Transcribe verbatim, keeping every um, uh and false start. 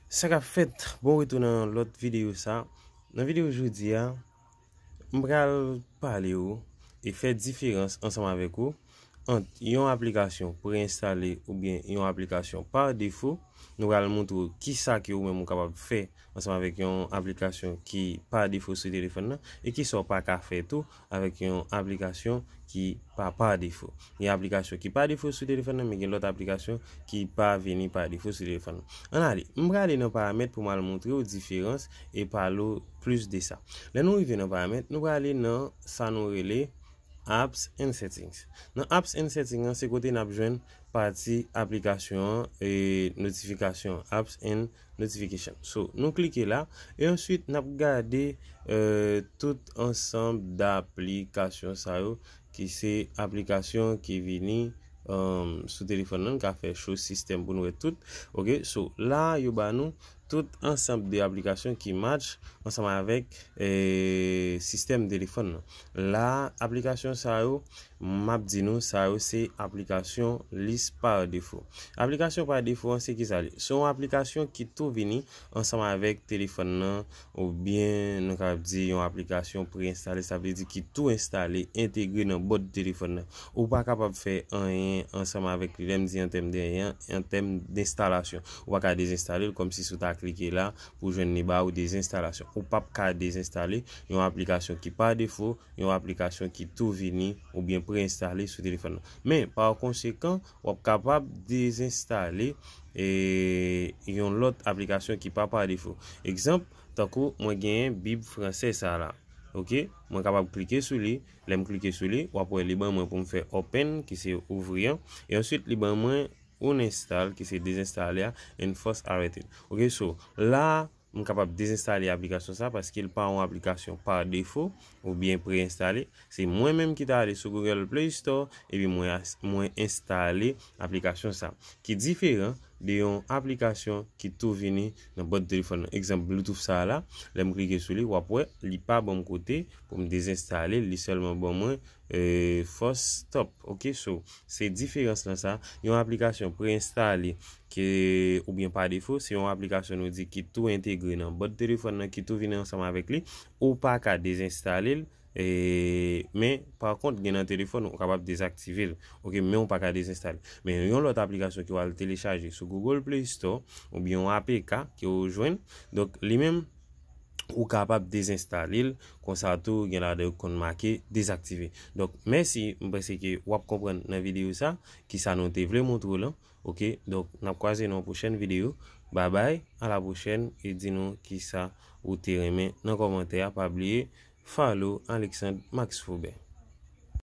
Sa k ap fèt, bon retou nan lòt videyo sa. Nan videyo jodi a, m pral pale w e fè diferans ansanm avèk ou ant yon aplikasyon pre-enstale oubyen yon aplikasyon pa defo. Nou pral montre w kisa ke ou menm ou kapab fè ansanm avèk yon aplikasyon ki pa defo sou telefòn nan e kisa w pa ka fè tou avèk yon aplikasyon ki pa pa defo. Gen aplikasyon ki pa defo sou telefòn nan, men gen lòt aplikasyon ki pa vini pa defo sou telefòn nan. Ann ale, m prale nan paramèt pou m al montre w diferans e pale w plis de sa. Lè nou rive nan paramèt, nou prale nan sa nou rele Apps and Settings. Nan Apps and Settings an, se kote n ap jwenn pati aplikasyon an e notifikasyon, Apps and Notification. So, nou klike la e answit n ap gade eh, tout ansanm daplikasyon sa yo ki se aplikasyon ki vini um, sou telefòn nan, ka fè show sistèm pou nou wè tout. Ok, so la yo ba nou tout ansanm de aplikasyon ki match ansanm avèk eh, sistèm telefòn nan. La aplikasyon sa yo, m ap di nou sa yo se aplikasyon lis pa defo. Aplikasyon pa defo an se ki sa li? Se yon aplikasyon ki tou vini ansanm avèk telefòn nan oubyen nou kapab di yon aplikasyon pre-enstale, sa vle di ki tou enstale, entegre nan bòd telefòn nan. Ou pa kapab fè anyen ansanm avèk li. Lè m di an tèm de anyen, an tèm de enstalasyon. Ou pa ka dezenstale l kòmsi si w ta klike la pou jwenn li ba ou dezenstalasyon. Ou p ap ka dezenstale yon aplikasyon ki pa defo, yon aplikasyon ki tou vini oubyen pre-enstale sou telefòn nan. Men, pa konsekan, w ap kapab dezenstale eh, yon lòt aplikasyon ki pa pa defo. Egzanp, tankou mwen genyen Bib Fransè sa la. Ok, mwen kapab klike sou li. Lè m klike sou li, w ap wè li ban mwen pou m fè open, ki se ouvri an. E answit, li ban mwen uninstall, ki se dezenstale a, and force arrêted. Ok, so, la, m kapab dezenstale aplikasyon sa paske l pa yon aplikasyon pa defo oubyen pre-enstale. Se mwen menm ki ta ale sou Google Play Store epi mwen, mwen enstale aplikasyon sa ki diferan de yon aplikasyon ki tou vini nan bòd telefòn nan. Egzanp, Bluetooth sa la, lè m klike sou li, w ap wè li pa ban m kote pou m dezenstale l, li sèlman ban mwen eh, force stop. Ok, so, se diferans lan sa. Yon aplikasyon pre-enstale ke oubyen pa defo, se yon aplikasyon nou di ki tou entegre nan bòd telefòn nan, ki tou vini ansanm avèk li. Ou pa ka dezenstale l, eh, men pa kont gen nan telefòn ou kapab dezaktive l. Ok, men ou pa ka dezenstale. Men yon lòt aplikasyon ke w al telechaje sou Google Play Store oubyen yon A P K ke ou jwenn. Donk, li menm, ou kapab dezenstale l. Konsa tou, gen ladan yo konn make dezaktive. Donk, mèsi, m panse ke w ap konprann nan videyo sa, kisa nou te vle montre w lan. Ok, donk, n ap kwaze nan yon pwochèn videyo. Babay, a la pwochèn, e di nou kisa ou te renmen nan kòmantè a. Pa bliye, follow Alexandre Max Faubert.